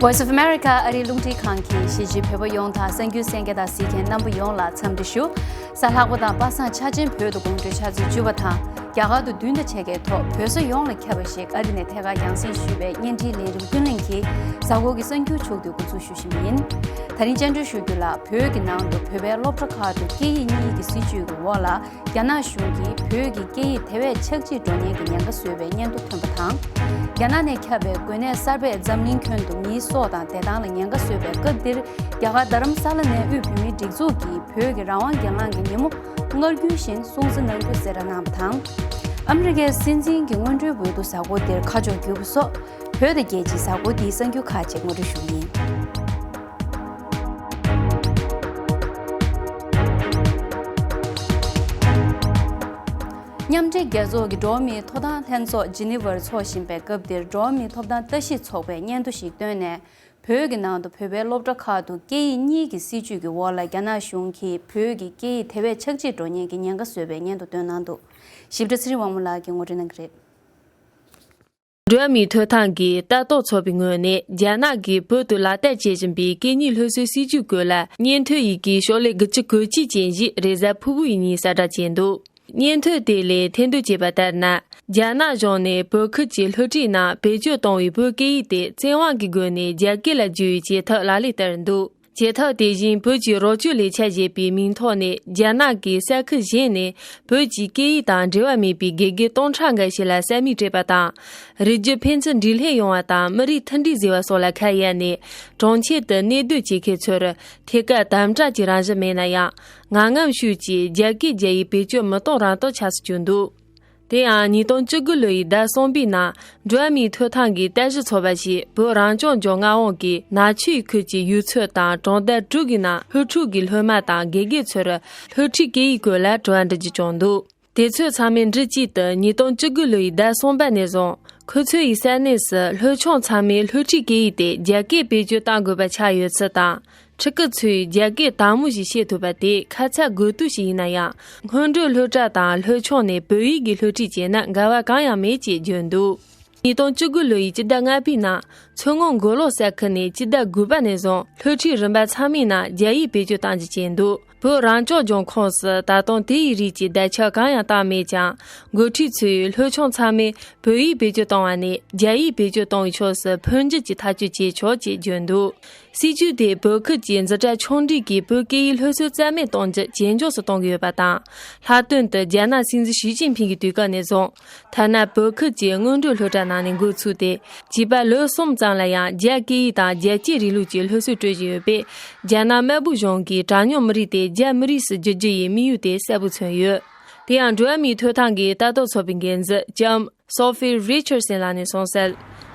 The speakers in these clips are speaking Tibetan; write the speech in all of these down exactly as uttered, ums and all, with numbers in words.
Voice of America ཨ་རིའི་རླུང་འཕྲིན་ཁང་གིས་གཞིས་བྱེས་བོད་པ་ཡོངས་དང་གསར་འགྱུར་གསན་མཁན་དང་གཟིགས་མཁན་རྣམ་པ་ཡོངས་ལ་འཚམས་འདྲི་ཞུ། གཟའ་ལྷག་པ་དང་པ་སངས་འཆར་ཅན་བོད་དུ་དགོང་དྲོའི་ཆུ་ཚོད་བཅུ་པ་དང་རྒྱ་གར་དུ་བདུན་དང་ཕྱེད་ཀའི་ཐོག་བོད་ས་ཡོངས་ལ་ཁྱབ་པ་ཞིག་ཨ་རི་ནས་ཐད་ཀར་རྒྱང་སྲིང་ཞུས་པའི་བརྙན་འཕྲིན་ལས་རིམ་ཀུན་གླེང་གིས་གཟའ་འཁོར་གྱི་གསར་འགྱུར་ཕྱོགས་བསྡུས་འགོ་འཛུགས་ཞུ་བཞིན་པ་ཡིན། ད་རིང་བཅར་འདྲི་ཞུ་རྒྱུ་ལ་བོད་ཀྱི་ནང་དུ་བོད་པའི་སློབ་གྲྭ་ཁག་ཏུ་སྐད་ཡིག་གཉིས་ཀྱི་སྲིད་བྱུས་ཀྱི་འོག་ལ། རྒྱ་ནག་གཞུང་གིས་བོད་ཀྱི་སྐད་ཡིག་དེ་བས་ཆག་འཇིག་འགྲོ་ཉེན་གྱི་ཉེན་ཁ་བཟོས་པའི་སྙན་ཐོ་ཐོན་པ་དང་། རྒྱ་ནག་ནས་ཁྱབ་པའི་འགོས་ནད་གསར་པས་འཛམ་གླིང་ཁྱོན་དུ་མིའི་སྲོག་དང་བདེ་ཐང་ལ་ཉེན་ཁ་བཟོས་པའི་སྐབས་འདིར། རྒྱ་གར་རྡ་རམ་ས་ལ་ནས་དབུས་བོད་མིའི་སྒྲིག་འཛུགས་ཀྱིས་བོད་ཀྱི་རང་དབང་སྒེར་ལངས་ཀྱི་ཉིན་མོ་སྔར་རྒྱུན་བཞིན་སྲུང་བརྩི་གནང་རྒྱུ་གསལ་བསྒྲགས་གནང་བ་དང་། ཨ་མི་རི་ཀའི་སྲིད་འཛིན་གྱི་སྔོན་འགྲོའི་འོས་བསྡུ་གཟའ་འཁོར་འདིར་ཁ་ཕྱོགས་བསྒྱུར་བ་སོགས། བོད་དང་རྒྱལ་སྤྱིའི་གཟའ་འཁོར་འདིའི་གསར་འགྱུར་ཁག་ཅིག་ངོ་སྤྲོད་ཞུ་གི་ཡིན། མཉམ་འབྲེལ་རྒྱལ་ཚོགས་ཀྱི་འགྲོ་བ་མིའི་ཐོབ་ཐང་ལྷན་ཚོགས་ཇི་ནི་ཝར་འཚོགས་བཞིན་པའི་སྐབས་འདིར། འགྲོ་བ་མིའི་ཐོབ་ཐང་ལྟ་ཞིབ་ཚོགས་པས་སྙན་ཐོ་ཞིག་བཏོན་ནས། བོད་ཀྱི་ནང་དུ་བོད་པའི་སློབ་གྲྭ་ཁག་ཏུ་སྐད་ཡིག་གཉིས་ཀྱི་སྲིད་བྱུས་ཀྱི་འོག་ལ། རྒྱ་ནག་གཞུང་གིས་བོད་ཀྱི་སྐད་ཡིག་དེ་བས་ཆག་འཇིག་འགྲོ་ཉེན་གྱི་ཉེན་ཁ་བཟོས་པའི་སྙན་ཐོ་བཏོན་གནང་འདུག། ཞིབ་ཕྲ་ཚེ་རིང་དབང་མོ་ལགས་ཀྱིས་ངོ་སྤྲོད་གནང་གི་རེད། འགྲོ་བ་མིའི་ཐོབ་ཐང་གི་ལྟ་རྟོག་ཚོགས་པའི་ངོས་ནས། རྒྱ་ནག་གིས་བོད་དུ་ལག་བསྟར་བྱེད་བཞིན་པའི་སྐད་གཉིས་སློབ་གསོའི་སྲིད་བྱུས་སྐོར་ལ། སྙན་ཐོའི་ཡི་གེ་ཤོག་ལྷེ་དགུ་བཅུ་གོ་གཅིག་ཅན་ཞིག་རེས་གཟའ་ཕུར་བུ་ཡི་ཉིན་གསལ་བསྒྲགས་བྱས་འདུག། སྙན་ཐོ་དེ་ལས་ཐེར་འདོན་བྱས་པ་ལྟར་ན། རྒྱ་ནག་གཞུང་ནས་བོད་ཁུལ་གྱི་སློབ་ཁྲིད་ནང་བེད་སྤྱོད་གཏོང་བའི་བོད་སྐད་ཡིག་དེ། བཙན་དབང་གི་སྒོ་ནས་རྒྱ་སྐད་ལ་བསྒྱུར་བའི་བྱེད་ཐབས་ལག་ལེན་བསྟར་འདུག། བྱེད་ཐབས་དེ་བཞིན་བོད་ཀྱི་རོགས་སྐྱོར་ལས་འཆར་ཞེས་པའི་མིང་ཐོག་ནས། རྒྱ་ནག་གི་ས་ཁུལ་གཞན་ནས་བོད་ཀྱི་སྐད་ཡིག་དང་འབྲེལ་བ་མེད་པའི་དགེ་རྒན་སྟོང་ཕྲག་འགའ་ཞིག་ལ་ས་མིག་སྤྲད་པ་དང་། རིགས་རྒྱུད་ཕན་ཚུན་འབྲེལ་ལྷད་ཡོང་བ་དང་། མི་རིགས་མཐུན་སྒྲིལ་ཟེར་བ་སོགས་ལ་ཁ་གཡར་ནས། གྲོང་ཁྱེར་དུ་གནས་སྡོད་བྱེད་མཁན་ཚོར་ཐད་ཀར་དམ་དྲག་གི་རང་བཞིན་མེད་ན་ཡང་། ངམ་ངམ་ཤུགས་ཀྱིས་རྒྱ་སྐད་རྒྱ་ཡིག་བེད་སྤྱོད་མི་གཏོང་རང་གཏོང་ཆགས་སུ་གྱུར་འདུག། དེ་ཡང་ཉིས་སྟོང་བཅུ་དགུ་ལོ་ཡི་ཟླ་གསུམ་པའི་ནང་། འགྲོ་བ་མིའི་ཐོབ་ཐང་གི་ལྟ་ཞིབ་ཚོགས་པ་ཞིག་བོད་རང་སྐྱོང་ལྗོངས་མངའ་དབང་གི་ནག་ཆུའི་ཁུལ་གྱི་ཡུལ་ཚོ་དང་གྲོང་རྡལ་དྲུག་གི་ནང་སློབ་ཕྲུག་གི་སློབ་མ་དང་དགེ་རྒན་ཚོར་སློབ་ཁྲིད་སྐད་ཡིག་སྐོར་ལ་དྲི་བ་འདྲི་རྒྱུ་བྱུང་འདུག། དེ་ཚོ་ཚང་མས་འབྲུ་གཅིག་ཏུ་ཉིས་སྟོང་བཅུ་དགུ་ལོ་ཡི་ཟླ་གསུམ་པ་ནས་བཟུང་། ཁོ་ཚོ་ཡི་ས་གནས་སུ་སློབ་ཆུང་ཚང་མས་སློབ་ཁྲིད་སྐད་ཡིག་དེ་རྒྱ་སྐད་བེད་སྤྱོད་གཏང་དགོས་པ་ཆགས་ཡོད་ཚུལ་དང་། ཕྲུ་གུ་ཚོས་རྒྱ་སྐད་དྭངས་མོ་ཞིག་བཤད་ཐུབ་པ་དེ་ཁ་ཚ་དགོས་གཏུགས་ཤིག་ཡིན་ན་ཡང་། སྔོན་འགྲོའི་སློབ་གྲྭ་དང་སློབ་ཆུང་ནས་བོད་ཡིག་གི་སློབ་ཁྲིད་བྱས་ན་འགལ་བ་གང་ཡང་མེད་ཅེས་བརྗོད་འདུག། ཉིས་སྟོང་བཅུ་དགུ་ལོ་ཡི་སྤྱི་ཟླ་ལྔ་པའི་ནང་། མཚོ་སྔོན་མགོ་ལོག་ས་ཁུལ་ནས་སྤྱི་ཟླ་དགུ་པ་ནས་བཟུང་སློབ་ཁྲིད་རིམ་པ་ཚང་མའི་ནང་རྒྱ་ཡིག་བེད་སྤྱོད་གཏང་རྒྱུ་བྱས་འདུག། བོད་རང་སྐྱོང་ལྗོངས་ཁོངས་སུ་ད་དུང་དེ་ཡི་རིགས་ཀྱི་བརྡ་ཁྱབ་གང་ཡང་བཏང་མེད་ཀྱང་། འགོ་ཁྲིད་ཚོས་སློབ་ཆུང་ཚང་མས་བོད་ཡིག་བེད་སྤྱོད་གཏོང་བ་ནས་རྒྱ་ཡིག་བེད་སྤྱོད་གཏོང་བའི་ཕྱོགས་སུ་འཕོ་འགྱུར་གྱི་ཐག་གཅོད་བྱས་ཆོག་ཅེས་བརྗོད་འདུག། སྲིད་ཇུས་དེས་བོད་ཁུལ་གྱི་འཛིན་གྲྭ་ཆུང་འབྲིང་གི་བོད་སྐད་ཡིག་སློབ་གསོ་རྩ་མེད་གཏོང་རྒྱུ་ཇེ་མགྱོགས་སུ་གཏོང་གི་ཡོད་པ་དང་། ལྷག་དོན་དུ་རྒྱ་ནག་སྲིད་འཛིན་ཞི་ཅིན་ཕིང་གི་དུས་སྐབས་ནས་བཟུང་། ཐ་ན་བོད་ཁུལ་གྱི་སྔོན་འགྲོའི་སློབ་གྲྭ་ནང་ནས་འགོ་ཚུགས་ཏེ། བྱིས་པ་ལོ་གསུམ་ཙམ་ལ་ཡང་རྒྱ་སྐད་ཡིག་དང་རྒྱལ་གཅེས་རིང་ལུགས་ཀྱི་སློབ་གསོ་སྤྲོད་བཞིན་ཡོད་པས། རྒྱ་ནག་དམར་པོ་གཞུང་གིས་གྲངས་ཉུང་མི་རིགས་དེ་རྒྱ་མི་རིགས་སུ་བསྒྱུར་རྒྱུ་ཡི་དམིགས་ཡུལ་དེ་གསལ་པོ་མཚོན་ཡོད། དེ་ཡང་འགྲོ་བ་མིའི་ཐོབ་ཐང་གི་ལྟ་རྟོག་ཚོགས་པའི་འགན་འཛིན་ལྕམ་Sophie Richardson་ལགས་ནས་གསུངས་གསལ།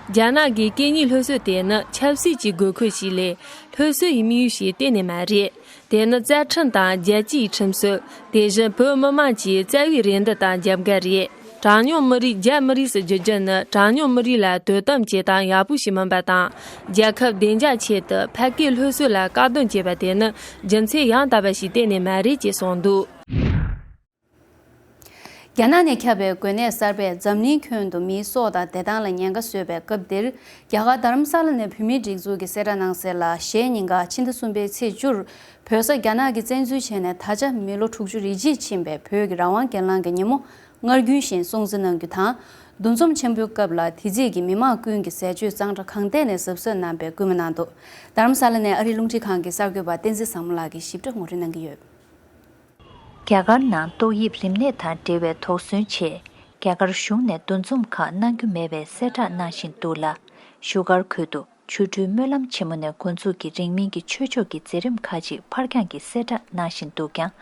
རྒྱ་ནག་གི་སྐད་གཉིས་སློབ་གསོ་དེ་ནི་ཆབ་སྲིད་ཀྱི་དགོས་མཁོ་ཞིག་ལས། སློབ་གསོ་ཡི་དམིགས་ཡུལ་ཞིག་གཏན་ནས་མ་རེད། དེ་ནི་རྩ་ཁྲིམས་དང་རྒྱལ་སྤྱིའི་ཁྲིམས་སྲོལ། དེ་བཞིན་བོད་མི་དམངས་ཀྱི་རྩ་བའི་རེ་འདུན་དང་རྒྱབ་འགལ་རེད། གྲངས་ཉུང་མི་རིགས་རྒྱ་མི་རིགས་སུ་བསྒྱུར་རྒྱུ་ནི་གྲངས་ཉུང་མི་རིགས་ལ་དོ་དམ་བྱེད་སྟངས་ཡག་པོ་ཞིག་མིན་པ་དང་། རྒྱལ་ཁབ་བདེ་འཇགས་ཆེད་དུ་ཕ་སྐད་སློབ་གསོ་ལ་བཀག་སྡོམ་བྱས་པ་དེ་ནི་རྒྱུ་མཚན་ཡང་དག་པ་ཞིག་གཏན་ནས་མ་རེད་ཅེས་གསུངས་འདུག། རྒྱ་ནག་ནས་ཁྱབ་པའི་འགོས་ནད་གསར་པས་འཛམ་གླིང་ཁྱོན་དུ་མིའི་སྲོག་དང་བདེ་ཐང་ལ་ཉེན་ཁ་བཟོས་པའི་སྐབས་འདིར། རྒྱ་གར་རྡ་རམ་ས་ལ་ནས་བོད་མིའི་སྒྲིག་འཛུགས་ཀྱིས་གསལ་བསྒྲགས་གནང་གསལ་ལ། གཞེས་ཉིན་ག་ཕྱི་ཟླ་གསུམ་པའི་ཚེས་བཅུར་བོད་ས་རྒྱ་ནག་གིས་བཙན་འཛུལ་བྱས་ནས་ད་ཆ་མི་ལོ་དྲུག་ཅུ་རེ་གཅིག་ཕྱིན་པའི་བོད་ཀྱི་རང་དབང་སྒེར་ལངས་ཀྱི་ཉིན་མོ་སྔར་རྒྱུན་བཞིན་སྲུང་བརྩི་གནང་རྒྱུ་དང་། འདུ་འཛོམས་ཆེན་པོའི་སྐབས་ལ་དེ་རྗེས་ཀྱི་མི་མང་ཀུན་གྱིས་ཟས་སྤྱོད་གཙང་སྦྲ་གང་ཐད་ནས་གཟབ་གཟབ་གནང་པའི་སྐུལ་མ་གནང་འདུག། རྡ་རམ་ས་ལ་ནས་ཨ་རིའི་རླུང་འཕྲིན་ཁང་གི་གསར་འགོད་པ་བསྟན་འཛིན་བཟང་མོ་ལགས་ཀྱིས་ཞིབ་ཕྲ་ངོ་སྤྲོད་གནང་གི་ཡོད། རྒྱ་གར་ནང་ཏོག་དབྱིབས་རིམས་ནད་དང་འབྲེལ་བའི་དོགས་ཟོན་ཆེད། རྒྱ་གར་གཞུང་ནས་འདུ་འཛོམས་ཁག་གནང་རྒྱུ་མེད་པའི་གསལ་བསྒྲགས་གནང་བཞིན་འདུག་ལ། བཞུགས་སྒར་ཁུལ་དུ་ཆོ་འཕྲུལ་སྨོན་ལམ་ཆེན་མོ་ནས་འགོ་འཛུགས་ཀྱིས་རིང་མིན་གྱི་ཆོས་ཕྱོགས་ཀྱི་མཛད་རིམ་ཁག་ཅིག་ཕར་འགྱངས་ཀྱིས་གསལ་བསྒྲགས་གནང་བཞིན་འདུག་ཀྱང་།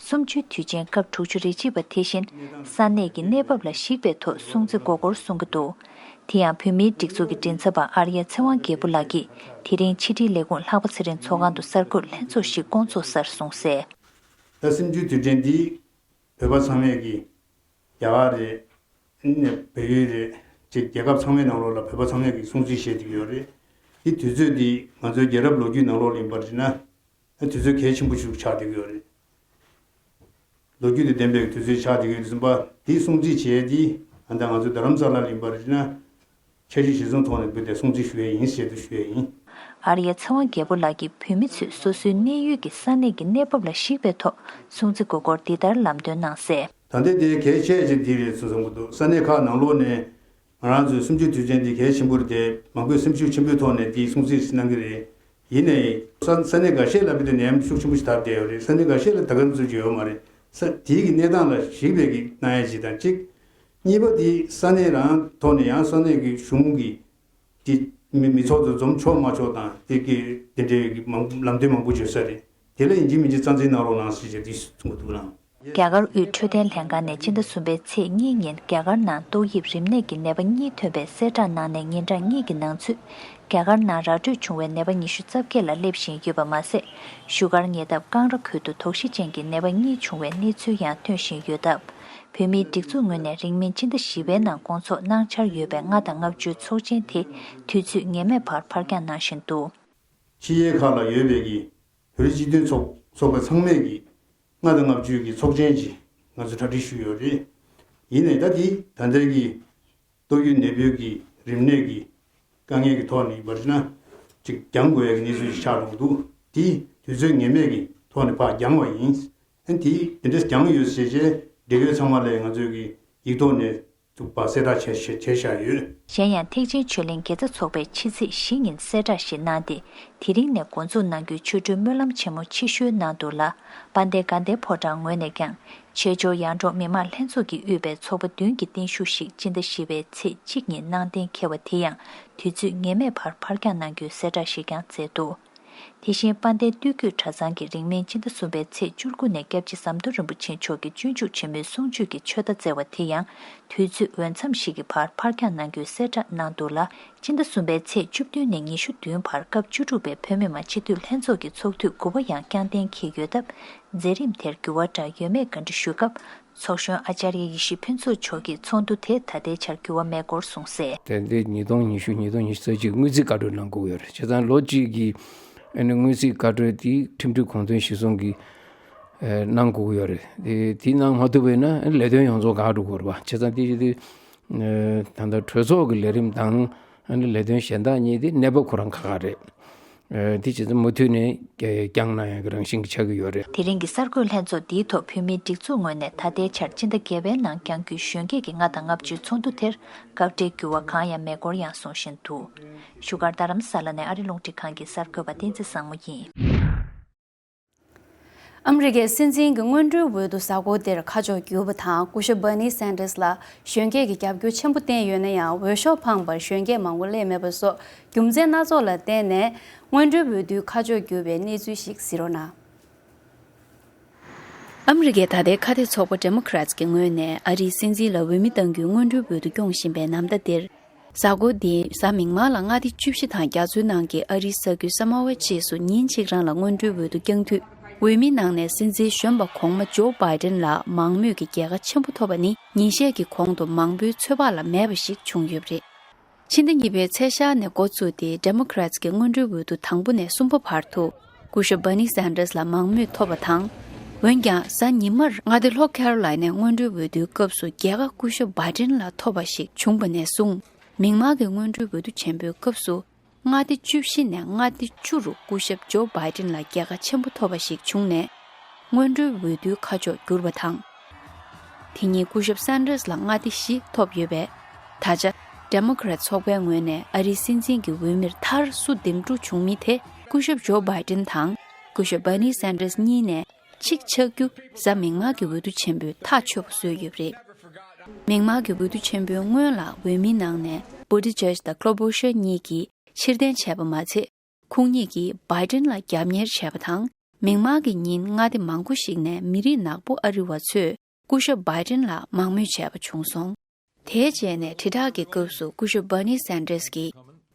གསུམ་བཅུའི་དུས་ཆེན་སྐབས་དྲུག་ཅུ་རེ་གཅིག་པ་དེ་བཞིན་ས་གནས་ཀྱི་གནས་བབ་ལ་གཞིགས་པའི་ཐོག་སྲུང་བརྩི་དགོས་སྐོར་གསུང་གི་འདུག། དེ་ཡང་བོད་མིའི་སྒྲིག་འཛུགས་ཀྱི་མགྲིན་ཚབ་པ་ཨར་ཡ་ཚེ་དབང་རྒྱལ་པོ་ལགས་ཀྱིས་དེ་རིང་ཕྱི་དྲིལ་ལས་ཁུངས་ལྷག་པ་ཚེ་རིང་ཚོགས་ཁང་དུ་གསར་འགོད་ལྷན་ཚོགས་ཤིག་བསྐོང་ཚོགས་སར་གསུངས་གསལ། ད་གསུམ་བཅུའི་དུས་དྲན་འདི་བོད་པ་ཚང་མས་ཀྱི་རྒྱ་གར་རེད། ཨ་ནི་བལ་ཡུལ་རེད། ཅེས་རྒྱལ་ཁབ་ཚང་མའི་ནང་ལོགས་ལ་བོད་པ་ཚང་མས་ཀྱི་སྲུང་བརྩི་བྱེད་བསྡད་ཀྱི་ཡོད་རེད། འདི་དུས་ཚོད་འདི་ང་ཚོའི་རྒྱལ་རབས་ལོ་རྒྱུས་ནང་ལོགས་ལ་ཡིན་པར་བྱས་ན། དུས་ཚོད་གལ་ཆེན་པོ་ཞིག་ཆགས་བསྡད་ཀྱི་ཡོད་རེད། ལོ་རྒྱུས་དང་ལྡན་པའི་དུས་ཚོད་ཆགས་བསྡད་ཀྱི་ཡོད་ཙམ་པ། དེའི་སྲུང་བརྩི་བྱས་ཏེ་ཨ་ད་ང་ཚོ་རྡ་རམ་ས་ལ་ལ་ཡིན་པར་བྱས་ན། འཆར་གཞི་གཞིར་བཟུང་ཐོག་ནས་འབུལ་ཏེ་སྲུང་བརྩི་ཞུ་ཡས་ཡིན་ཞེས་དུ་ཞུ་ཡས་ཡིན། ཨར་ཡ་ཚེ་དབང་རྒྱལ་པོ་ལགས་ཀྱིས་བོད་མི་ཚོས་སོ་སོའི་གནས་ཡུལ་གྱི་ས་གནས་ཀྱི་གནས་བབ་ལ་གཞིགས་པའི་ཐོག་སྲུང་བརྩི་དགོས་སྐོར་འདི་ལྟར་ལམ་སྟོན་གནང་གསལ། ད་ལྟའི་དེ་གལ་ཆེ་ཆེ་འདི་རེད་བཟོ་བསམ་གྱི་འདུག་ས་གནས་ཁག་ནང་ལོགས་ནས་ང་རང་ཚོའི་གསུམ་བཅུའི་དུས་ཆེན་འདི་གལ་ཆེན་པོ་རེད་དེ། མང་པོས་སེམས་ཤུགས་ཆེན་པོའི་ཐོག་ནས་འདི་སྲུང་བརྩི་གནང་གི་རེད། ཡིན་ནའི་ས་ས་གནས་འགའ་ཤས་ལ་དཔེ་དེ་ནད་ཡམས་ཤུགས་ཆེན་པོ་ཞིག་དར་བསྡད་ཡོད་རེད། ས་གནས་འགའ་ཤས་ལ་ད་ག་ཙམ་ཅིག་ཡོད་མ་རེད། ས་དེའི་གི་གནས་སྟངས་ལ་གཞིགས་པའི་གི་གནང་ཡ་ཅིག་དང་གཅིག་གཉིས་པ་དེ་ས་གནས་རང་ཐོག་ནས་ཡང་ས་གནས་ཀྱི་གཞུང་གི་དེ་མི་མི་ཚོགས་དེ་འཛོམས་ཆོག་མ་ཆོག་དང་དེ་གི་དེ་འདྲའི་གི་མང་ལམ་སྟོན་མང་པོ་བརྗོད་ས་རེད། དེ་ལ་ཡིན་གཅིག་མིན་གཅིག་རྩ་འཛིན་གནང་རོགས་གནང་ཟེར་བྱས་དེ་གསུང་གི་འདུག་ལགས། རྒྱ་གར་དབུས་འཕྲོད་བསྟེན་ལྷན་ཁང་ནས་སྤྱི་ཟླ་གསུམ་པའི་ཚེས་གཉིས་ཉིན་རྒྱ་གར་ནང་ཏོག་དབྱིབས་རིམས་ནད་ཀྱི་ནད་པ་གཉིས་ཐོན་པའི་གསལ་བསྒྲགས་གནང་ནས་ཉིན་གྲངས་གཉིས་ཀྱི་ནང་ཚུད། རྒྱ་གར་ནང་ར་སྤྲོད་བྱུང་བའི་ནད་པ་ཉི་ཤུ་རྩ་བརྒྱད་ལ་སླེབས་བཞིན་ཡོད་པ་མ་ཟད། བཞུགས་སྒར་ཉེ་འདབས་ཀང་ར་ཁུལ་དུ་དོགས་གཞི་ཅན་གྱི་ནད་པ་གཉིས་བྱུང་བའི་གནས་ཚུལ་ཡང་ཐོན་བཞིན་ཡོད་སྟབས། བོད་མིའི་སྒྲིག་འཛུགས་ངོས་ནས་རིང་མིན་སྤྱི་ཟླ་བཞི་པའི་ནང་སྐོང་ཚོགས་གནང་འཆར་ཡོད་པའི་ལྔ་དང་ལྔ་བཅུའི་ཚོགས་ཆེན་དེ་དུས་ཚོད་ངེས་མེད་བར་ཕར་འགྱངས་གནང་བཞིན་འདུག་ཕྱི་རྒྱལ་ཁག་ལ་ཡོད་པའི་གི་བོད་རིགས་སྤྱི་མཐུན་ཚོགས་ཚོགས་པ་ཚང་མས་ཀྱི་ལྔ་དང་ལྔ་བཅུའི་གི་ཚོགས་ཆེན་གྱི་ང་ཚོ་གྲ་སྒྲིག་ཞུས་ཡོད་རེད། ཡིན་ནའི་ད་དེ་ད་ལྟའི་གི་ཏོག་དབྱིབས་ནད་འབུའི་གི་རིམས་ནད་ཀྱི་དཀའ་ངལ་གྱི་ཐོག་ནས་བར་ན་ཅིག་འགྱངས་དགོས་ཡ་གི་གནས་ཚུལ་ཞིག་ཆགས་འགྲོ་གི་འདུག་དེ་དུས་ཚོད་ངེས་མེད་ཀྱི་ཐོག་ནས་ཕར་འགྱངས་པ་ཡིན། ཨ་ནི་དེ་དེ་འདྲས་འགྱངས་ཡོད་ཟེར་བྱས་འབྲེལ་ཡོད་ཚང་མ་ལ་ང་ཚོས་ཀྱི་ཡིག་ཐོག་ནས་ཐུག་པ་གསལ་བསྒྲགས་བྱས་བྱས་བྱས་བཞག་ཡོད། གཞན་ཡང་ཐེག་ཆེན་ཆོས་གླིང་དགེ་རྩ་ཚོགས་པས་ཕྱི་ཚེས་བཞི་ཉིན་གསལ་བསྒྲགས་ཤིག་གནང་སྟེ། དེ་རིང་ནས་འགོ་འཛུགས་གནང་རྒྱུའི་ཆོ་འཕྲུལ་སྨོན་ལམ་ཆེན་མོ་ཕྱི་བཤོལ་གནང་འདུག་ལ། དཔལ་ལྡན་དགའ་ལྡན་ཕོ་བྲང་ངོས་ནས་ཀྱང་བྱེས་འབྱོར་ཡར་འབྲོག་མི་མང་ལྷན་ཚོགས་ཀྱིས་དབུས་པའི་ཚོགས་པ་བདུན་གྱི་རྟེན་བཞུགས་ཤིག་སྤྱི་ཟླ་བཞི་པའི་ཚེས་གཅིག་ཉིན་གནང་གཏན་འཁེལ་བ་དེ་ཡང་དུས་ཚོད་ངེས་མེད་བར་ཕར་འགྱངས་གནང་རྒྱུའི་གསལ་བསྒྲགས་ཤིག་ཀྱང་མཛད་འདུག་དེ་བཞིན་དཔལ་ལྡན་སྟོད་རྒྱུད་གྲྭ་ཚང་གིས་རིང་མིན་སྤྱི་ཟླ་གསུམ་པའི་ཚེས་བཅུ་དགུ་ནས་སྐྱབས་རྗེ་ཟམ་གདོང་རིན་པོ་ཆེ་མཆོག་གི་སྤྱོད་འཇུག་ཆེན་མོའི་གསུང་ཆོས་ཀྱི་ཆོས་བརྡ་སྩལ་བ་དེ་ཡང་དུས་ཚོད་འོས་འཚམ་ཞིག་གི་བར་ཕར་འགྱངས་གནང་རྒྱུའི་གསལ་བསྒྲགས་གནང་འདུག་ལ། སྤྱི་ཟླ་གསུམ་པའི་ཚེས་བཅུ་བདུན་ནས་ཉི་ཤུ་བདུན་བར་སྐབས་བཅུ་དྲུག་པའི་བོད་མི་མང་སྤྱི་འཐུས་ལྷན་ཚོགས་ཀྱི་ཚོགས་དུས་དགུ་པ་ཡང་བསྐྱངས་གཏན་འཁེལ་ཡོད་སྟབས། མཛད་རིམ་དེར་འགྱུར་བ་འདྲ་ཡོད་མེད་བཀའ་འདྲི་ཞུས་སྐབས། ཚོགས་གཞོན་ཨ་ཅར་ཡ་ཡེ་ཤེས་ཕུན་ཚོགས་མཆོག་གིས་ཚོགས་འདུ་དེ་ད་ལྟའི་ཆར་འགྱུར་བ་མེད་སྐོར་གསུངས་གསལ། དེ་འདི་ཉིས་སྟོང་ཉི་ཤུ་ཉིས་སྟོང་ཉི་ཤུ་རྩ་གཅིག་དངུལ་རྩིས་བཀའ་འཁྲོལ་གནང་དགོས་ཡོད་རེད། བྱས་ཙང་ལོ་གཅིག་གི་ཨ་ནི་དངུལ་རྩིས་བཀའ་འཁྲོལ་དེ་ཁྲིམས་སྒྲིག་གོང་དོན་གཞིར་བཟུང་གིས་ཨ་གནང་དགོས་ཡོད་རེད། དེ་དེ་གནང་མ་ཐུབ་པ་ཡིན་ན་ལས་དོན་ཡོངས་རྫོགས་འགག་འགྲོ་གི་རེད་པ། བྱས་ཙང་དེ་དེ་ཨ་ད་ལྟ་གྲོས་ཚོགས་ཀྱི་ལས་རིམ་དང་ཨ་ནི་ལས་དོན་གཞན་དག་གཉིས་དེ་གནས་བབ་ཁོ་རང་ཁག་ཁག་རེད། ཨ་དེ་བྱས་ཙང་མུ་མཐུད་ནས་བསྐྱངས་གནང་ཡག་གི་རང་བཞིན་གྱི་ཆགས་ཀྱི་ཡོད་རེད། དེ་རིང་གི་གསར་འགོད་ལྷན་ཚོགས་འདིའི་ཐོག་བོད་མིའི་སྒྲིག་འཛུགས་ངོས་ནས་ད་ལྟའི་ཆར་སྤྱི་ཟླ་བརྒྱད་པའི་ནང་བསྐྱང་རྒྱུའི་གཞོན་སྐྱེས་ཀྱི་ལྔ་དང་ལྔ་བཅུའི་ཚོགས་འདུ་དེར་སྐབས་འཕྲལ་འགྱུར་བ་གང་ཡང་མེད་སྐོར་ཡང་གསུངས་བཞིན་འདུག་བཞུགས་སྒར་རྡ་རམ་ས་ལ་ནས་ཨ་རི་རླུང་འཕྲིན་ཁང་གི་གསར་འགོད་པ་བསྟན་འཛིན་བཟང་མོ་ཡིན། ཨ་མི་རི་ཀའི་སྲིད་འཛིན་གྱི་སྔོན་འགྲོའི་འོས་བསྡུ་གཟའ་འཁོར་འདིར་ཁ་ཕྱོགས་བསྒྱུར་བ་དང་། སྐུ་ཞབས་Bernie Sanders་ལ་གཞོན་སྐྱེས་ཀྱིས་རྒྱབ་སྐྱོར་ཆེན་པོ་བསྟན་ཡོད་ན་ཡང་། འོས་ཤོག་འཕངས་པར་གཞོན་སྐྱེས་མང་པོ་སླེབས་མེད་པ་སོགས་རྒྱུ་མཚན་སྣ་ཚོགས་ལ་བརྟེན་ནས་སྔོན་འགྲོའི་འོས་བསྡུའི་ཁ་ཕྱོགས་བསྒྱུར་བའི་གནས་ཚུལ་ཞིག་གཟིགས་རོགས་གནང་། ཨ་མི་རི་ཀའི་ད་ལྟའི་ཁ་གཏད་ཚོགས་པ་Democrats་གྱི་ངོས་ནས་ཨ་རིའི་སྲིད་འཛིན་ལ་འོས་མི་གཏང་རྒྱུའི་སྔོན་འགྲོའི་འོས་བསྡུ་སྐྱོང་བཞིན་པའི་ནམ་ཟླ་འདིར། གཟའ་འཁོར་འདིའི་གཟའ་མིག་དམར་ལ་མངའ་སྡེ་བཅུ་བཞི་དང་རྒྱ་མཚོའི་ནང་གི་ཨ་རིའི་ས་ཁུལ་ས་མ་ཝའི་ཆེད་དུ་ཉིན་གཅིག་རང་ལ་སྔོན་འགྲོའི་འོས་བསྡུ་བསྐྱང་དུས། འོས་མིའི་ནང་ནས་སྲིད་འཛིན་གཞོན་པ་གོང་མ་ཇོ་བྷའི་ཏིན་ལ་མང་མོས་ཀྱི་རྒྱལ་ཁ་ཆེན་པོ་ཐོབ་པ་ནི་ཉིན་ཤས་ཀྱི་གོང་དུ་མང་པོའི་ཚོད་དཔག་ལ་མེད་པ་ཞིག་བྱུང་ཡོད་པ་རེད། ཕྱི་ཟླ་གཉིས་པའི་ཚེས་ཤར་ནས་འགོ་བཙུགས་ཏེ་Democrats་གི་སྔོན་འགྲོའི་འོས་བསྡུ་དང་པོ་ནས་གསུམ་པ་བར་དུ་སྐུ་ཞབས་Bernie Sanders་ལ་མང་མོས་ཐོབ་པ་དང་། འོན་ཀྱང་གཟའ་ཉི་མར་མངའ་སྡེ་ལྷོ་ཁེ་རོ་ལའི་ནའི་སྔོན་འགྲོའི་འོས་བསྡུའི་སྐབས་སུ་རྒྱལ་ཁ་སྐུ་ཞབས་བྷའི་ཏིན་ལ་ཐོབ་པ་ཞིག་བྱུང་བ་ནས་བཟུང་། མིག་དམར་གྱི་སྔོན་འགྲོའི་འོས་བསྡུ་ཆེན་པོའི་སྐབས་སུ་མངའ་སྡེ་བཅུ་བཞི་ནས་མངའ་སྡེ་བཅུ་རུ་སྐུ་ཞབས་ཇོ་བྷའི་ཏིན་ལ་རྒྱལ་ཁ་ཆེན་པོ་ཐོབ་པ་ཞིག་བྱུང་ནས། སྔོན་འགྲོའི་འོས་བསྡུའི་ཁ་ཕྱོགས་བསྒྱུར་བ་དང་། དེ་ཉིད་སྐུ་ཞབས་Sanders་ལ་མངའ་སྡེ་བཞི་ཐོབ་ཡོད་པས། ད་ཆ་Democrat་ཚོགས་པའི་ངོས་ནས་ཨ་རིའི་སྲིད་འཛིན་གྱི་འོས་མིར་མཐར་སུ་འདེམས་སྒྲུག་བྱུང་མིན་དེ་སྐུ་ཞབས་ཇོ་བྷའི་ཏིན་དང་སྐུ་ཞབས་Bernie Sanders་གཉིས་ནས་གཅིག་ཆགས་རྒྱུ་གཟའ་མིག་དམར་གྱི་འོས་བསྡུ་ཆེན་པོས་ཐག་ཆོད་པ་བཟོས་ཡོད་པ་རེད། མིག་དམར་གྱི་འོས་བསྡུ་ཆེན་པོའི་སྔོན་ལ་འོས་མིའི་ནང་ནས་Buttigieg་དང་Klobuchar་གཉིས་ཀྱིས་ཕྱིར་འཐེན་བྱས་པ་མ་ཚད། ཁོང་གཉིས་ཀྱིས་བྷའི་ཏིན་ལ་རྒྱབ་གཉེར་བྱས་པ་དང་། མིག་དམར་གྱི་ཉིན་མངའ་སྡེ་མང་པོ་ཞིག་ནས་མི་རིགས་ནག་པོ་ཨ་རི་བ་ཚོས་སྐུ་ཞབས་བྷའི་ཏིན་ལ་མང་མོས་བྱས་པ་བྱུང་སོང་། དེའི་རྗེས་ནས་དྲིལ་བསྒྲགས་ཀྱི་སྐབས་སུ་སྐུ་ཞབས་Bernie Sanders་གྱིས།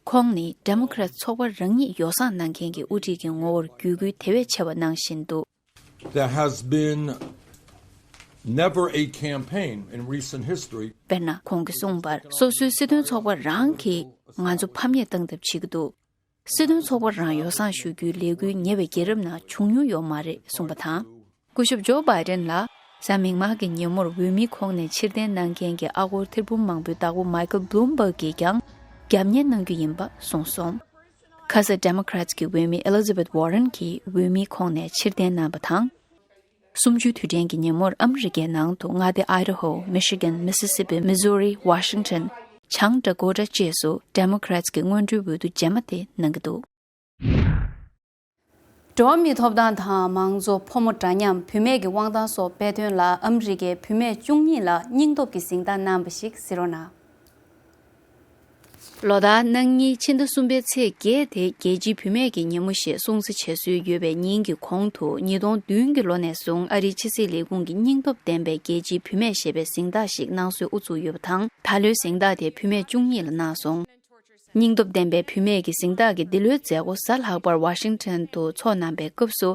ཁོང་ནི་Democrat་ཚོགས་པ་རང་ཉིད་ཡོ་བསྲང་གནང་མཁན་གྱི་དབུ་ཁྲིད་ཀྱི་ངོ་བོར་བརྒྱུད་སྐུལ་དེ་བས་ཆེ་བ་གནང་བཞིན་འདུག། There has been never a campaign in recent history དཔེར་ན་ཁོང་གིས་གསུངས་པར། སོ་སོའི་སྲིད་དོན་ཚོགས་པ་རང་གིས་ང་ཚོ་ཕམ་ཉེས་བཏང་ཐབས་བྱེད་ཀྱི་འདུག། སྲིད་དོན་ཚོགས་པ་རང་ཡོ་བསྲང་ཞུ་རྒྱུའི་ལས་འགུལ་ཉེ་བའི་རྒྱལ་རབས་ནང་བྱུང་མྱོང་ཡོད་མ་རེད་གསུངས་པ་དང་། སྐུ་ཞབས་ཇོ་བྷའི་ཏིན་ལ་གཟའ་མིག་དམར་གྱི་ཉིན་མོར་འོས་མིའི་ཁོངས་ནས་ཕྱིར་འཐེན་གནང་མཁན་གྱི་ཨ་སྒོར་ཐེར་འབུམ་མང་པོའི་བདག་པོ་Michael Bloomberg་གིས་ཀྱང་རྒྱབ་གཉེར་གནང་རྒྱུ་ཡིན་པ་གསུངས་སོང་། ཁ་ས་Democrats་གི་འོས་མི་Elizabeth Warren་གྱིས་འོས་མིའི་ཁོངས་ནས་ཕྱིར་འཐེན་གནང་བ་དང་། གསུམ་བཅུའི་དུས་དྲན་གྱི་ཉིན་མོར་ཨ་མི་རི་ཀའི་ནང་དུ་མངའ་སྡེ་Idaho, Michigan, Mississippi, Missouri, Washington, བྱང་Dakota་བཅས་སུ་Democrats་གི་སྔོན་འགྲོའི་འོས་བསྡུ་རྗེས་མ་དེ་གནང་གི་འདུག། འགྲོ་བ་མིའི་ཐོབ་ཐང་དང་མང་གཙོ། ཕོ་མོ་འདྲ་མཉམ། བུད་མེད་ཀྱི་དབང་ཐང་སོགས་སྤེལ་དོན་ལ་ཨ་མི་རི་ཀའི་བུད་མེད་བཅུ་གཉིས་ལ་སྙིང་སྟོབས་ཀྱི་གཟེངས་རྟགས་གནང་བ་ཞིག་གཟིགས་རོགས་གནང་། ལོ་ལྟར་གནངས་ཉིན་ཕྱི་ཟླ་གསུམ་པའི་ཚེས་བརྒྱད་དེ་རྒྱལ་སྤྱིའི་བུད་མེད་ཀྱི་ཉིན་མོ་ཞེས་སྲུང་བརྩི་བྱེད་སྲོལ་ཡོད་པའི་ཉིན་གྱི་གོང་དུ་ཉིས་སྟོང་བདུན་གྱི་ལོ་ནས་བཟུང་ཨ་རིའི་ཕྱི་སྲིད་ལས་ཁུངས་ཀྱིས་སྙིང་སྟོབས་ལྡན་པའི་རྒྱལ་སྤྱིའི་བུད་མེད་ཞེས་པའི་གཟེངས་རྟགས་ཤིག་གནང་སྲོལ་དབུ་བཙུགས་ཡོད་པ་དང་། ད་ལོའི་གཟེངས་རྟགས་དེ་བུད་མེད་བཅུ་གཉིས་ལ་གནང་སོང་། སྙིང་སྟོབས་ལྡན་པའི་བུད་མེད་ཀྱི་གཟེངས་རྟགས་ཀྱི་འདི་ལོའི་མཛད་སྒོ་གཟའ་ལྷག་པར་ཝ་ཤིང་ཊོན་དུ་འཚོགས་གནང་པའི་སྐབས་སུ།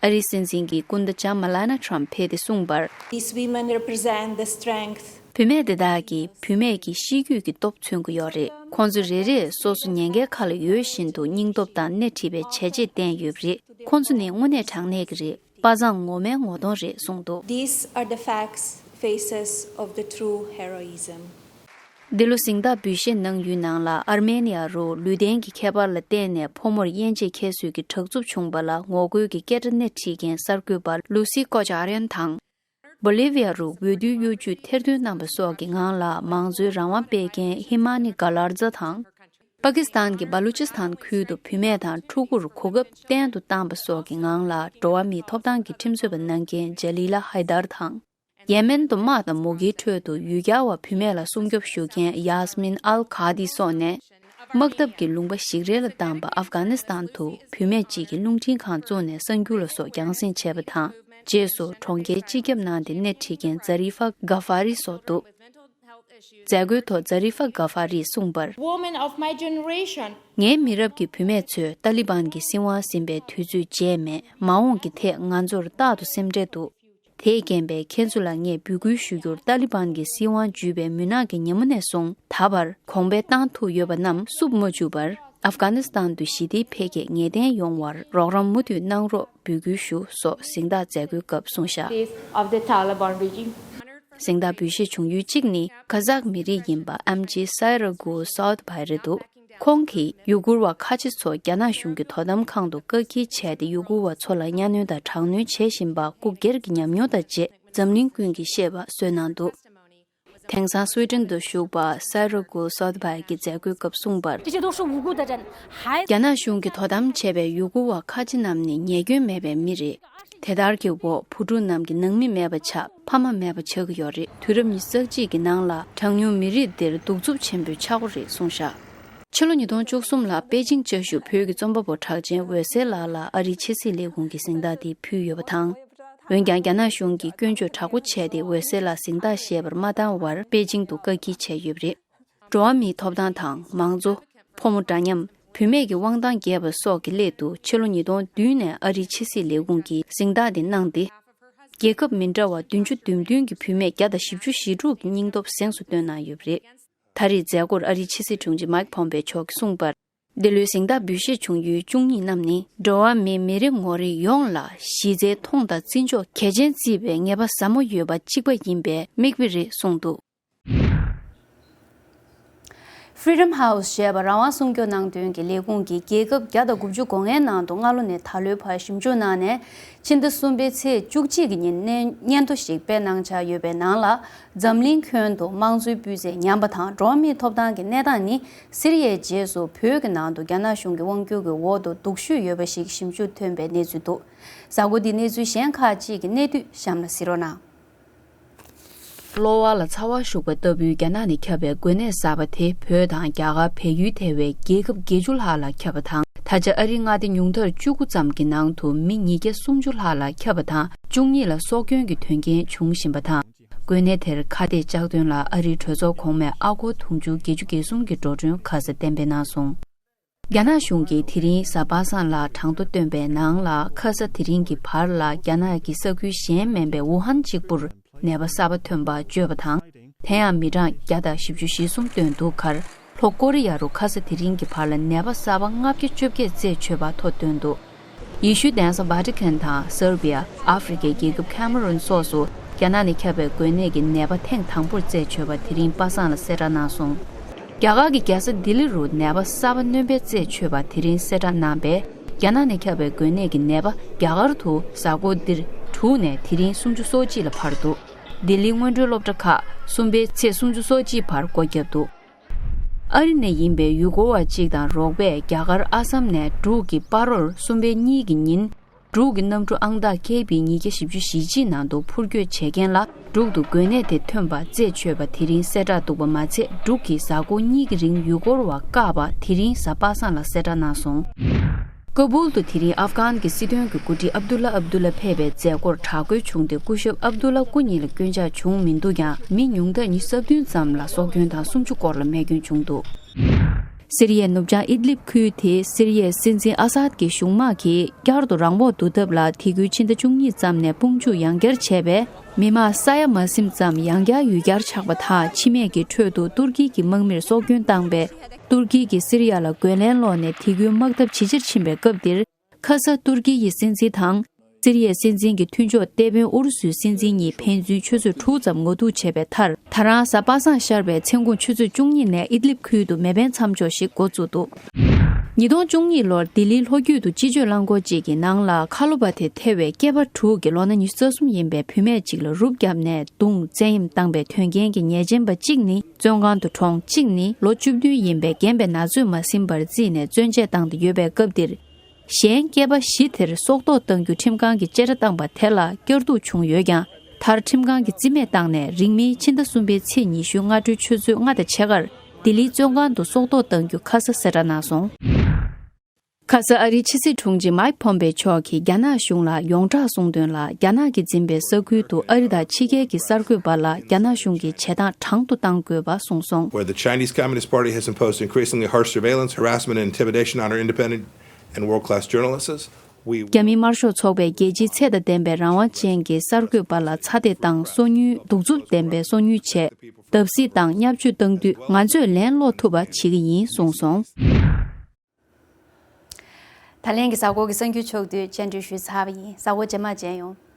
ཨ་རིའི་སྲིད་འཛིན་གྱི་སྐུ་ཟླ་ལྕམ་Melania Trump་ཕེབས་ཏེ་གསུངས་པར། These women represent the strength. བུད་མེད་འདི་དག་གིས་བུད་མེད་ཀྱི་གཤིས་རྒྱུད་ཀྱི་སྟོབས་མཚོན་གྱི་ཡོད་རེད། ཁོང་ཚོ་རེ་རེས་སོ་སོ་ཉེན་ཁའི་ཁ་ལ་ཡོད་བཞིན་དུ་སྙིང་སྟོབས་དང་སྣེ་ཁྲིད་པའི་བྱས་རྗེས་བསྟན་ཡོད་པ་རེད། ཁོང་ཚོ་ནི་དངོས་གནས་དྲང་གནས་ཀྱི་རེད། དཔའ་མཛངས་ངོ་མའི་ངོ་གདོང་རེད་གསུངས་འདུག། These are the facts, faces of the true heroism. འདི་ལོ་གཟེངས་རྟགས་འབུལ་བཞེས་གནང་ཡུལ་ནང་ལ་ཨར་མེ་ནི་ཡ་རུ་ལུས་རྟེན་གྱི་ཁྱད་པར་ལ་བརྟེན་ནས་ཕོ་མོར་དབྱེ་འབྱེད་ཁྱད་གསོད་ཀྱི་དྲག་རྩུབ་བྱུང་བ་ལ་ངོ་རྒོལ་གྱི་སྐད་སྒྲ་སྣེ་ཁྲིད་མཁན་གསར་འགོད་པ་Lucy Kocharyan་དང་། Bolivia་རུ་འོས་བསྡུའི་གཡོ་ཇུས་ཐེར་འདོན་གནང་བ་སོགས་ཀྱི་ངང་ལ་མང་གཙོའི་རང་དབང་སྤེལ་མཁན་Humani Galarza་དང་། པ་ཀི་སི་ཐན་གྱི་བ་ལུ་ཅི་སི་ཐན་ཁུལ་དུ་བུད་མེད་དང་ཕྲུ་གུར་གོ་སྐབས་བརྟན་དུ་བཏང་བ་སོགས་ཀྱི་ངང་ལ་འགྲོ་བ་མིའི་ཐོབ་ཐང་གི་ཁྲིམས་རྩོད་པ་གནང་མཁན་Jalila Haidar་དང་། ཡེ་མེན་དུ་དམག་དང་མུ་གེའི་ཁྲོད་དུ་ཡུལ་གྱར་བ་བུད་མེད་ལ་སྲུང་སྐྱོབ་ཞུ་མཁན་Yasmin Al Qadi་སོགས་ནས། དམག་འཐབ་ཀྱི་ལུང་པ་ཞིག་རལ་ལ་བཏང་པ་ཨབ་གྷ་ནི་སི་ཐན་དུ་བུད་མེད་ཅིག་གིས་རླུང་འཕྲིན་ཁང་བཙུགས་ནས་གསར་འགྱུར་ལ་སོགས་རྒྱང་སྲིང་བྱས་པ་དང་། རྗེས་སུ་གྲོང་ཁྱེར་སྤྱི་ཁྱབ་གནང་སྟེ་སྣེ་ཁྲིད་མཁན་Zarifa Ghaffari་སོགས་འདུག། མཛད་སྒོའི་ཐོག་Zarifa Ghaffari་གསུངས་པར། Women of my generation. ངའི་མི་རབས་ཀྱི་བུད་མེད་ཚོས་ཏཱ་ལི་བན་གྱི་སྲིད་དབང་ཟིན་པའི་དུས་ཚོད་བརྗེད་མེད། མ་འོངས་ཀྱི་ཐད་ང་ཚོར་རྟག་ཏུ་སེམས་ཁྲལ་འདུག། དེས་རྐྱེན་པས་ཁྱེད་ཚོ་ལ་ངས་འབོད་སྐུལ་ཞུ་རྒྱུར། ཏཱ་ལི་བན་གྱི་སྲིད་དབང་བརྒྱུད་པའི་མུན་ནག་གི་ཉིན་མོ་ནས་བཟུང་ད་བར་གོང་འཕེལ་བཏང་ཐུབ་ཡོད་པ་རྣམས་བསུབ་མ་བཅུག་པར། ཨབ་གྷ་ནི་སི་ཐན་དུ་ཞི་བདེའི་འཕེལ་རྒྱས་ངེས་གཏན་ཡོང་བར་རོགས་རམ་མུ་མཐུད་གནང་རོགས་འབོད་སྐུལ་ཞུ་སོགས་གཟེངས་རྟགས་མཛད་སྒོའི་སྐབས་གསུངས་བཞག། Of the Taliban regime. གཟེངས་རྟགས་འབུལ་བཞེས་བྱུང་ཡུལ་གཅིག་ནི་ཁ་ཛག་མི་རིགས་ཡིན་པ་ཨམ་ཆི་སའི་ར་གུ་སའོད་བྷའི་རེད་འདུག། ཁོང་གིས་ཡུ་གུར་བ་ཁ་ཆེ་ཚོ་རྒྱ་ནག་གཞུང་གི་དོ་དམ་ཁང་དུ་བཀག་སྐྱིལ་བྱས་ཏེ་ཡུ་གུར་བ་ཚོ་ལ་གཉའ་གནོན་དང་དྲག་གནོན་བྱེད་བཞིན་པ་སྐུ་སྒེར་གྱི་ཉམས་མྱོང་དང་བཅས་འཛམ་གླིང་ཀུན་གྱིས་ཤེས་པ་བཟོས་གནང་འདུག། དེང་སང་སུའེ་ཏེན་དུ་བཞུགས་པ་སའི་ར་གུ་སའོད་བྷའི་གིས་མཛད་སྒོའི་སྐབས་གསུངས་པར། 这些都是无辜的人，孩子。 རྒྱ་ནག་གཞུང་གིས་དོ་དམ་བྱས་པའི་ཡུ་གུར་བ་ཁ་ཆེ་རྣམས་ནི་ཉེས་སྐྱོན་མེད་པའི་མི་རེད། དེ་ལྟར་གྱི་འོག་བུ་ཕྲུག་རྣམས་ཀྱི་ནང་མི་མེད་པ་ཆགས། ཕ་མ་མེད་པ་ཆགས་ཀྱི་ཡོད་རེད། དུས་རབས་ཉི་ཤུ་རྩ་གཅིག་གི་ནང་ལ་གྲངས་ཉུང་མི་རིགས་འདིར་གདུག་རྩུབ་ཆེན་པོའི་ཆག་སྒོ་རེད་གསུངས་བཞག། ཕྱི་ལོ་ཉིས་སྟོང་བཅུ་གསུམ་ལ་པེ་ཅིང་བཅའ་བཞུགས་བོད་ཀྱི་རྩོམ་པ་པོ་གྲགས་ཅན་འོད་ཟེར་ལགས་ལ་ཨ་རིའི་ཕྱི་སྲིད་ལས་ཁུངས་ཀྱིས་གཟེངས་རྟགས་དེ་ཕུལ་ཡོད་པ་དང་། འོན་ཀྱང་རྒྱ་ནག་གཞུང་གིས་སྐྱོན་བརྗོད་དྲག་པོ་བྱས་ཏེ་འོད་ཟེར་ལགས་གཟེངས་རྟགས་བཞེས་པར་མ་བཏང་བར་པེ་ཅིང་དུ་བཀག་སྐྱིལ་བྱས་ཡོད་པ་རེད། འགྲོ་བ་མིའི་ཐོབ་ཐང་དང་མང་གཙོ། ཕོ་མོ་འདྲ་མཉམ། བུད་མེད་ཀྱི་དབང་ཐང་རྒྱས་པ་སོགས་ཀྱི་སླད་དུ་ཕྱི་ལོ་ཉིས་སྟོང་བདུན་ནས་ཨ་རིའི་ཕྱི་སྲིད་ལས་ཁུངས་ཀྱིས་གཟེངས་རྟགས་དེ་གནང་སྟེ། རྒྱལ་ཁབ་མི་འདྲ་བ་བདུན་ཅུ་དོན་བདུན་གྱི་བུད་མེད་བརྒྱ་དང་བཞི་བཅུ་ཞེ་དྲུག་གི་སྙིང་སྟོབས་གཟེངས་སུ་བསྟོད་གནང་ཡོད་པ་རེད། ད་རེས་མཛད་སྒོར་ཨ་རིའི་ཕྱི་སྲིད་དྲུང་ཆེ་མཱིག་ཕོམ་པེ་མཆོག་གིས་གསུངས་པར། འདི་ལོའི་གཟེངས་རྟགས་འབུལ་བཞེས་བྱུང་ཡུལ་བཅུ་གཉིས་རྣམས་ནི་འགྲོ་བ་མིའི་མི་རེ་ངོ་རེ་ཡོངས་ལ་གཞི་རྩའི་མཐོང་དང་བརྩི་འཇོག་གལ་ཆེན་བརྩིས་པའི་ངེས་པ་ཟབ་མོ་ཡོད་པ་གཅིག་པ་ཡིན་པའི་མིག་དཔེ་རེད་གསུངས་འདུག། Freedom House ཞེས་པ་རང་དབང་སྲུང་སྐྱོབ་གནང་དོན་གྱི་ལས་ཁུངས་ཀྱིས་རྒྱལ་ཁབ་བརྒྱ་དང་དགུ་བཅུ་གོ་ལྔའི་ནང་དུ་སྔ་ལོ་ནས་ད་ལོའི་བར་ཞིབ་འཇུག་གནང་ནས། ཕྱི་ཟླ་གསུམ་པའི་ཚེས་བཅུ་གཅིག་གི་ཉིན་སྙན་སྙན་ཐོ་ཞིག་སྤེལ་གནང་འཆར་ཡོད་པའི་ནང་ལ། འཛམ་གླིང་ཁྱོན་དུ་དམངས་གཙོའི་སྤུས་ཚད་ཉམས་པ་དང་འགྲོ་བ་མིའི་ཐོབ་ཐང་གི་གནས་སྟངས་ནི་སི་རི་ཡའི་རྗེས་སུ་བོད་ཀྱི་ནང་དུ་རྒྱ་ནག་གཞུང་གི་དབང་བསྒྱུར་གྱི་འོག་ཏུ་སྡུག་ཤོས་ཡོད་པ་ཞིག་ཞིབ་འཇུག་ཐོན་པའི་གནས་ཚུལ་འདུག། གཟའ་འཁོར་འདིའི་གནས་ཚུལ་གཞན་ཁག་ཅིག་གི་གནད་བསྡུས་གཤམ་ལ་གཟིགས་རོགས་གནང་། གློ་བ་ལ་ཚ་བ་ཞུགས་པ་ལྟ་བུའི་རྒྱ་ནག་ནས་ཁྱབ་པའི་འགོས་ནད་གསར་པ་དེ་བོད་དང་རྒྱ་གར་བལ་ཡུལ་ཐེ་བའི་རྒྱལ་ཁབ་བརྒྱད་ཅུ་ལྷག་ལ་ཁྱབ་པ་དང་། ད་ཆ་ཨ་རིའི་མངའ་སྡེ་ཉུང་མཐར་བཅུ་དགུ་ཙམ་གྱི་ནང་དུ་མི་ཉིས་བརྒྱ་སུམ་ཅུ་ལྷག་ལ་ཁྱབ་པ་དང་བཅུ་གཉིས་ལ་སྲོག་སྐྱོན་གྱི་དོན་རྐྱེན་འབྱུང་བཞིན་པ་དང་། འགོས་ནད་དེར་ཁ་གཏད་གཅོག་དོན་ལ་ཨ་རིའི་གྲོས་ཚོགས་གོང་མས་ཨ་སྒོར་དུང་ཕྱུར་བརྒྱད་ཅུ་གྱ་གསུམ་གྱི་འགྲོ་གྲོན་ཁ་གསལ་གཏན་འབེབས་གནང་སོང་། རྒྱ་ནག་གཞུང་གིས་དེ་རིང་གཟའ་པ་སངས་ལ་གྲངས་ཐོ་བཏོན་པའི་ནང་ལ། ཁ་ས་དེ་རིང་གི་བར་ལ་རྒྱ་ནག་གི་ས་ཁུལ་གཞན་མིན་པའི་ཝུ་ཧན་གཅིག་པུར་ནད་པ་གསར་པ་ཐོན་པ་བརྗོད་པ་དང་། དེ་ཡང་མི་གྲངས་བརྒྱ་དང་བཞི་བཅུ་ཞེ་གསུམ་བཏོན་འདུག་ཁར། ལྷོ་ཀོ་རི་ཡ་རུ་ཁ་ས་དེ་རིང་གི་བར་ལ་ནད་པ་གསར་པ་ལྔ་བརྒྱ་བཅོ་བརྒྱད་རྩད་ཆོད་པ་ཐོ་བཏོན་འདུག། ཡེ་ཤུའི་གདན་ས་ཝ་ཊི་ཁན་དང་སར་བི་ཡ། ཨ་ཧྥེ་རི་ཁའི་རྒྱལ་ཁབ་ཁེ་མ་རུན་སོགས་སུ་རྒྱ་ནག་ནས་ཁྱབ་པའི་འགོས་ནད་ཀྱི་ནད་པ་ཐེངས་དང་པོར་རྩད་ཆོད་པ་དེ་རིང་པ་སངས་ལ་གསལ་བསྒྲགས་གནང་སོང་། རྒྱ་གར་གྱི་རྒྱལ་ས་ལྡི་ལི་རུ་ནད་པ་གསར་པ་སྣོན་པའི་རྩད་ཆོད་པ་དེ་རིང་གསལ་བསྒྲགས་གནང་བས། རྒྱ་ནག་ནས་ཁྱབ་པའི་འགོས་ནད་ཀྱི་ནད་པ་རྒྱ་གར་དུ་གཟའ་འཁོར་འདིར་དྲུག་ནས་དེ་རིང་སུམ་ཅུ་སོ་གཅིག་ལ་འཕར་འདུག་ལྡི་ལིའི་སྔོན་འགྲོའི་སློབ་གྲྭ་ཁག་གསུམ་པའི་ཚེས་སུམ་ཅུ་སོ་གཅིག་བར་སྒོ་བརྒྱབ་འདུག་ཨ་རི་ནས་ཡིན་པའི་ཡུལ་སྐོར་བ་གཅིག་དང་རོགས་པས་རྒྱ་གར་ཨ་སམ་ནས་འབྲུག་གི་སྤ་རོར་གསུམ་པའི་གཉིས་ཀྱི་ཉིན། འབྲུག་གི་གནམ་གྲུ་ཨང་རྟགས་ཀེ་བི་ཉིས་བརྒྱ་བཞི་བཅུ་ཞེ་གཅིག་ནང་དུ་འཕུར་སྐྱོད་བྱེད་མཁན་ལ་འབྲུག་ཏུ་འགོས་ནད་དེ་ཐོན་པ་རྩད་ཆོད་པ་དེ་རིང་གསལ་བསྒྲགས་འདུག་པ་མ་ཚད། འབྲུག་གིས་གཟའ་འཁོར་གཉིས་ཀྱི་རིང་ཡུལ་སྐོར་བ་བཀག་པ་དེ་རིང་གཟའ་པ་སངས་ལ་གསལ་བསྒྲགས་གནང་སོང་། ཀ་སྦུལ་དུ་དེ་རིང་ཨབ་གྷན་གྱི་སྲིད་དོན་གྱི་འགོ་ཁྲིད་ཨབ་དུ་ལ་ཨབ་དུ་ལ་ཕེབས་པའི་མཛད་སྒོར་དྲག་རྒོལ་བྱུང་སྟེ། སྐུ་ཞབས་ཨབ་དུ་ལ་སྐུ་ཉིད་ལ་སྐྱོན་ཆ་བྱུང་མི་འདུག་ཀྱང་། མི་ཉུང་མཐར་ཉི་ཤུ་རྩ་བདུན་ཙམ་ལ་སྲོག་སྐྱོན་དང་། སུམ་ཅུ་སྐོར་ལ་རྨས་སྐྱོན་བྱུང་འདུག་སི་རི་ཡའི་ནུབ་བྱང་ཨིད་ལིབ་ཁུལ་དེ་སི་རི་ཡའི་སྲིད་འཛིན་ཨ་སཱད་ཀྱི་གཞུང་དམག་གིས་བསྐྱར་དུ་རང་དབང་བསྡུ་ཐབས་ལ་དེ་ཁུལ་ཕྱི་ཟླ་བཅུ་གཉིས་ཙམ་ནས་དཔུང་འཇུག་ཡང་བསྐྱར་བྱས་པས། མི་མང་ས་ཡ་མ་ཟིན་ཙམ་ཡང་བསྐྱར་ཡུལ་གྱར་ཆགས་པ་དང་། འཆི་རྨས་ཀྱི་ཁྲོད་དུ་ཏུར་ཀི་གི་དམག་མིར་སྲོག་སྐྱོན་བཏང་པས། ཏུར་ཀི་གིས་སི་རི་ཡ་ལ་རྒོལ་ལན་སློག་ནས་དེ་ཁུལ་དམག་འཐབ་ཇེ་ཆེར་ཕྱིན་པའི་སྐབས་འདིར། ཁ་ས་ཏུར་ཀི་ཡི་སྲིད་འཛིན་དང་། སི་རི་ཡའི་སྲིད་འཛིན་གྱི་མཐུན་ཕྱོགས་གཏེ་དཔོན་ཨུ་རུ་སུའི་སྲིད་འཛིན་གཉིས་ཕན་ཚུན་ཆུ་ཚོད་དྲུག་ཙམ་ངོ་ཐུག་བྱས་པའི་མཐར། ད་རང་གཟའ་པ་སངས་ཤར་བའི་མཚན་གུང་ཆུ་ཚོད་བཅུ་གཉིས་ནས་ཨིད་ལིབ་ཁུལ་དུ་མེ་འཕེན་མཚམས་འཇོག་ཞིག་འགོ་བཙུགས་འདུག་ཉིས་སྟོང་བཅུ་གཉིས་ལོར་ལྡི་ལིའི་ལྷོ་རྒྱུད་དུ་སྤྱི་སྤྱོད་རླངས་འཁོར་གཅིག་གི་ནང་ལ་ཁ་ལོ་པ་དེ་ཐེ་བའི་སྐྱེས་པ་དྲུག་གི་ལོ་ན་ཉི་ཤུ་རྩ་གསུམ་ཡིན་པའི་བུད་མེད་ཅིག་ལ་རུབ་བརྒྱབ་ནས་བརྡུངས། བཙན་གཡེམ་བཏང་པའི་དོན་རྐྱེན་གྱི་ཉེས་ཅན་པ་གཅིག་ནི་བཙོན་ཁང་དུ་གྲོངས། གཅིག་ནི་ལོ་བཅུ་བདུན་ཡིན་པའི་རྒན་པའི་ན་ཚོད་མ་ཟིན་པར་བརྩིས་ནས་བཙོན་བཅད་བཏང་སྟེ་ཡོད་པའི་སྐབས་འདིར། གཞན་སྐྱེས་པ་བཞི་དེར་སྲོག་ཐོག་གཏང་རྒྱུ་ཁྲིམས་ཁང་གིས་བཅད་ཁྲ་བཏང་པ་དེ་ལ་བསྐྱར་ཟློས་བྱུང་ཡོད་ཀྱང་། མཐར་ཁྲིམས་ཁང་གིས་རྩིས་མེད་བཏང་ནས། རིང་མིན་ཕྱི་ཟླ་གསུམ་པའི་ཚེས་ཉི་ཤུ་སྔ་དྲོའི་ཆུ་ཚོད་ལྔ་དང་ཕྱེད་ཀར་ལྡི་ལིའི་བཙོན་ཁང་དུ་སྲོག་ཐོག་གཏང་རྒྱུ་ཁ་ས་གསལ་བསྒྲགས་གནང་སོང་། ཁ་ས་ཨ་རིའི་ཕྱི་སྲིད་དྲུང་ཆེ་མཱིག་ཕོམ་པེ་མཆོག་གིས་རྒྱ་ནག་གཞུང་ལ་ཡོངས་གྲགས་གསུངས་དོན་ལ། རྒྱ་ནག་གིས་འཛིན་པའི་ས་ཁུལ་དུ་ཨ་རི་དང་ཕྱི་རྒྱལ་གྱི་གསར་འགོད་པ་ལ་རྒྱ་ནག་གཞུང་གིས་བྱེད་སྟངས་དྲང་དུ་གཏང་དགོས་པ་གསུངས་སོང་། Where the Chinese Communist Party has imposed increasingly harsh surveillance, harassment, and intimidation on our independent and world-class journalists, we རྒྱ་མིའི་དམར་ཤོག་ཚོགས་པས་རྒྱལ་སྤྱིའི་ཚད་དང་ལྡན་པའི་རང་དབང་ཅན་གྱི་གསར་འགོད་པ་ལ་ཚ་འདེད་དང་སོ་ཉུལ། གདུག་རྩུབ་ལྡན་པའི་སོ་ཉུལ་བྱས། བརྡབ་གསིག་དང་བརྙས་བཅོས་བཏང་དུས། ང་ཚོས་ལན་སློག་ཐུབ་པ་བྱེད་ཀྱི་ཡིན་གསུངས་སོང་། ད་ལན་གྱི་གཟའ་འཁོར་གྱི་གསར་འགྱུར་ཕྱོགས་བསྡུས་སྤྱན་འབུལ་ཞུས་ཚར་བ་ཡིན། གཟའ་འཁོར་རྗེས་མ་མཇལ་ཡོང་།